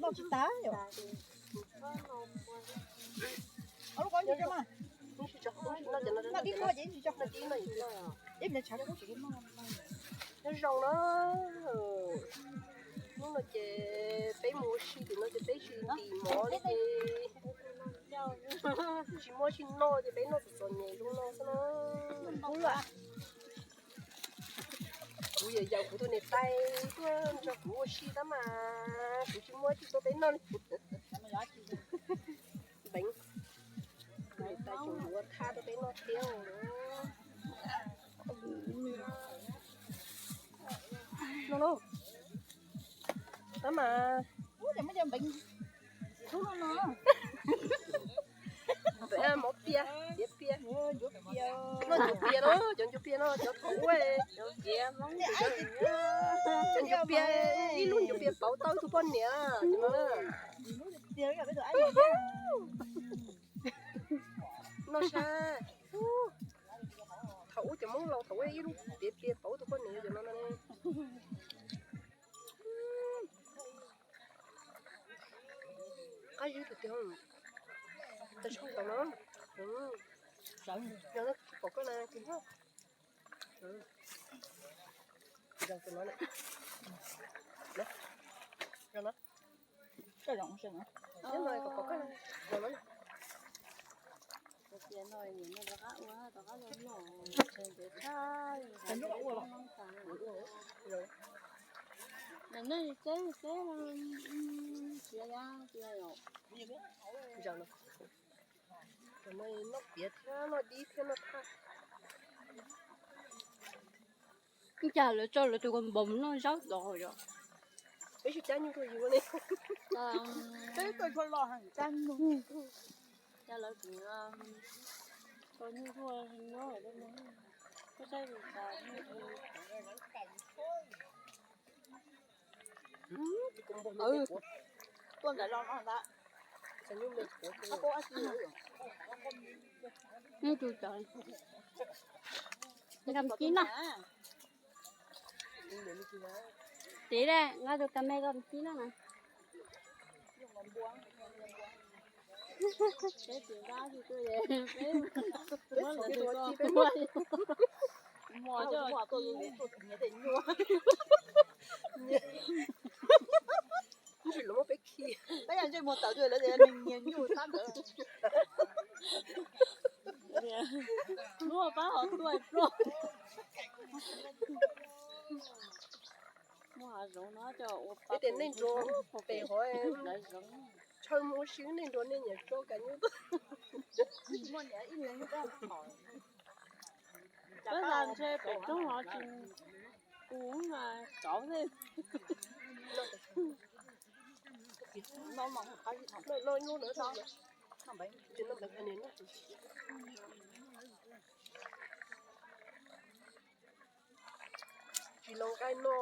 Noj tsis tas yom. Ob lub ko ntsis tso mas. Noj tib lub ces ntsis tso. Nyob zoo na, hnub no ces peb mus ua si tim no ces peb tsis ntim mov li ces tsis muaj tsis noj ces peb noj txom txom nyem zoo no xwb na. Kuv yawm yawm kuv tus niam tais tuaj nrog kuv ua si tab mas kuv tsis muaj tsis tau peb noj li. Npeev, niam tais tseem yuav thaj rau peb noj thiab. No lauj, tab mas ub, cas muaj cov npeev ntxhub no no. Mov pias, pias, pias. Noj ncuav pias no, cov ncuav pias no cov thaum ub, cov ncuav pias, ib lub ncuav pias pauv tau ib tug poj niam no. Noj sab, thaum ub cov Hmoob laus thaum ub ib lub pias pias pauv tus poj niam cov no no. Qab zib tiag tiag, tas sab tau no. Yog no pom koj na kis no. Zaum tus no, zaum no, zaum no kom pom koj na, zaum no. Zaum no, zaum no noj piav thiab noj dib thiab noj thaj. Ib cas lawv tso lawv tus kua npoo noj zaub tod yom. Peb tsis cab nyuj tuaj yus li. Peb tuaj tshua los heev cab nyuj. Cas lawv tseem tso nyuj tuaj nyob lawm no. Koj saib cas nyuj tuaj ntawm los no ntag. Nyuj tus cov, nkag mus kib noj. Tiv, nqa tus kas mes koj mus kib noj na. Peb tsis nqa tsis tuaj, peb muab lawv tus ko tua. Muaj coj tus nyuj. Ntsis los muab peb khi. Peb yog ntsej muag tawm tuaj lawv tias nyiag nyuj tab ntawd. Muab pab ho tuaj pluj. Muab hav zoov no coj ua pab tias nej nrog pem hov, tshawb mus ua si nej nrog nej niam tso kas nyuj tuaj. Peb tas ntshe pem roob no tsis, kuv mas kauv xwb. Tsis los nqaij no.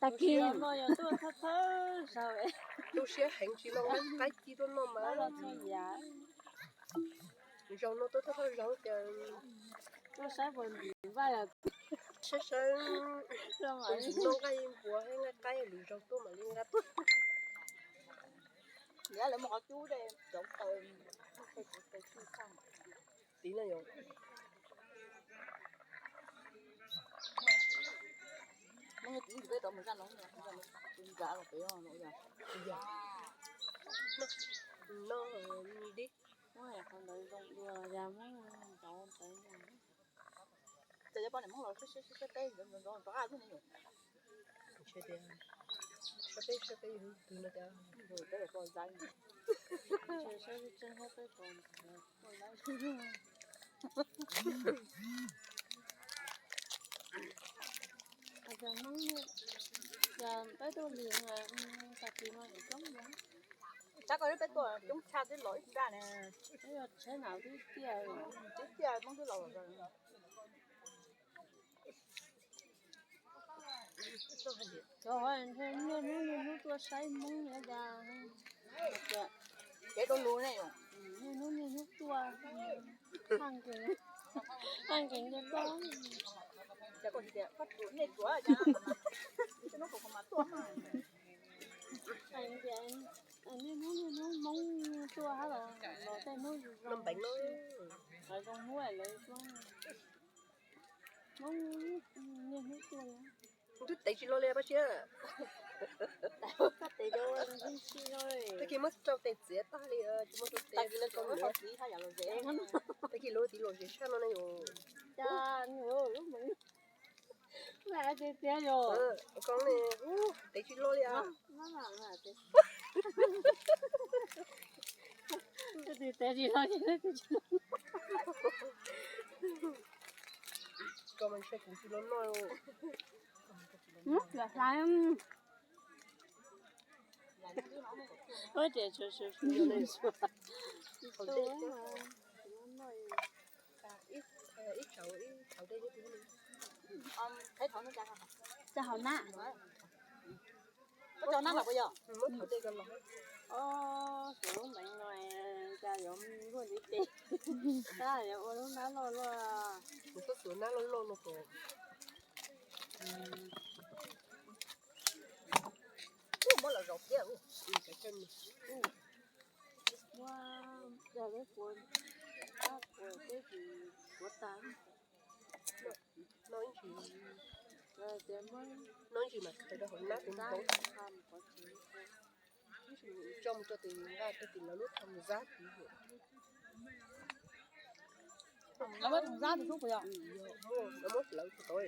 Tag kis no yog tuaj thawj thawj zaug, tu siab heev tsis los nqaij ci tuaj noj mas. Zaum no tuaj thawj thawj zaug ces tuaj saib puas ntim vaj, saib saib noj nqaij npua nqaij qaib, lwm zaug tuaj mam li nqa tuaj. Tiv no yog, no dib. Ces cov poj niam Hmoob los saib peb, saib peb, saib peb yog tus no tias, peb tuaj li, tag kis no coob, tsab ko peb tuaj coob tshaj twb los ib nrab ne. Tsheb na twb ciaj, twb ciaj Hmoob twb los. Cov niaj hnub niaj hnub tuaj saib Hmoob na, kev rau lus ne, niaj hnub niaj hnub tuaj, thaj nkees, thaj nkees tuaj. Niaj hnub niaj hnub Hmoob tuaj hab los, los tej hnub zoo, npeev no, zoo hnub lawv Hmoob niaj hnub tuaj. Twb tev tsis lo li Paj Siab. Tag kis muab rau tes txiav tag li, tsis muab rau tes. Tag kis lawv tiv lom zem tshaj no ne yus. Koj ne, tev tsis lo li as. Koj mas ntshai kuv tsis los noj. Ib tshauv ib tshauv dej. Tso hauv na. Muab tshauv dej ko los. Suav lub npeev no cas yuav luaj ntiv tes, tab yuav ua lub nab loj luaj. Kuv txhob xuav nab loj loj no puas. Muab los zaum thiab. Muab dag leb puas, puas teb tsis puav tag. Noj ib ntsis mas khaws rau hauv nab tus npau. Ib ntsis tso mus rau tim nqaj rau tim lawv lub thaj mus zab tid. Lawv muab thaj zab tim xub puas yog? Lawv muab hlawv tau.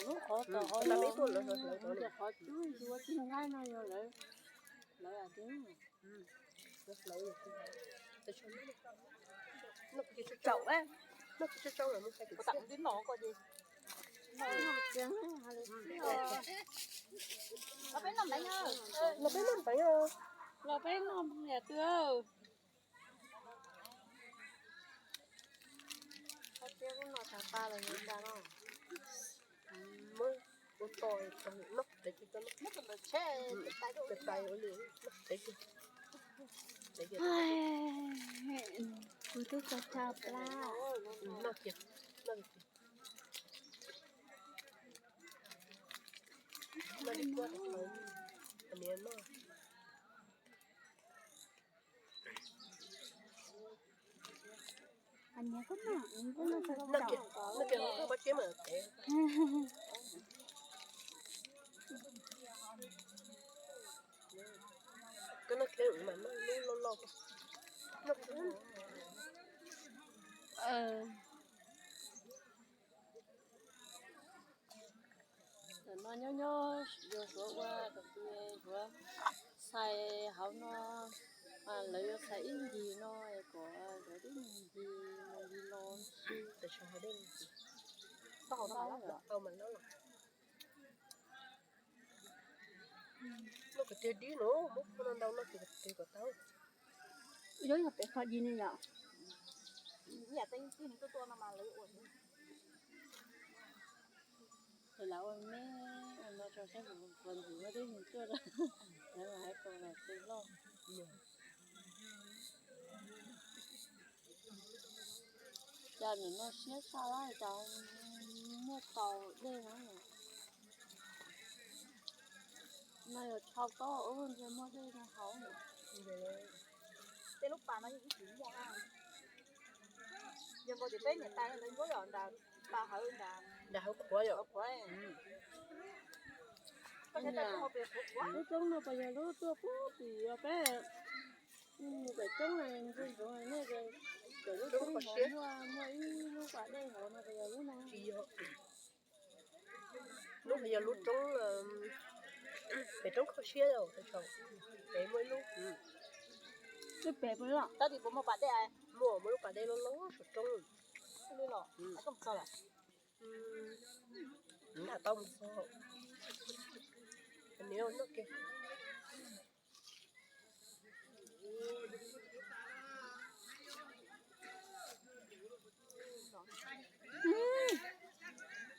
Lub qhov tom hauv, qhov cub ua tsis nqaij no yog lawv, lawv Los peb noj npeev os. Los peb noj npeev os. Los peb noj npeev os. Muab ua to, noj qab teg, noj qab teg. Kuv twb tso tsau plab. Noj kiag, noj kiag. Noj li kuaj rau niam noj. Noj kiag, noj kiag, koj pab tsiab mas tev. Koj noj kiag mas noj lub loj loj. Tam no nyob nyob yog suav ua tus suav txhais hauv no, lawv yuav txhais ib ncig no kom suav tib ncig mus ncig los. Noj kwv tij dib no, muab kua no ntau noj kwv tij kom tau. Yog pem kho dib ne yom. Lawv ua me ua no rau saib puas ntxim muaj tib neeg tuaj, lawv hais kom los tus loj. Cas nim no siab tshaj lawm, cas muaj tau dej no. No yog tshau tob ub ntshe muaj dej no haus. Tej lub pas no yeej ib txwm muaj, yog nkaus tias peb niam tais lawv ncuab yom, nram pas hawv, nram hawv qhuav yom. Lub roob no puas yog lub tuaj puag tim peb mus pem roob ntsuag ntsuag nej, pem lub roob hauv muaj, muaj ib lub pas dej hauv no puas yog lub no? Tsis yog. Lub no yog lub roob, pem roob kho siab, pem muaj ib lub. Twb pem puas yog? Tab sis puas muaj pas dej? Muaj, muaj lub pas dej loj loj saum roob. Nqa tau mus txog. Nws noj kiag.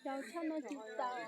Tau tshaj no tsis tau.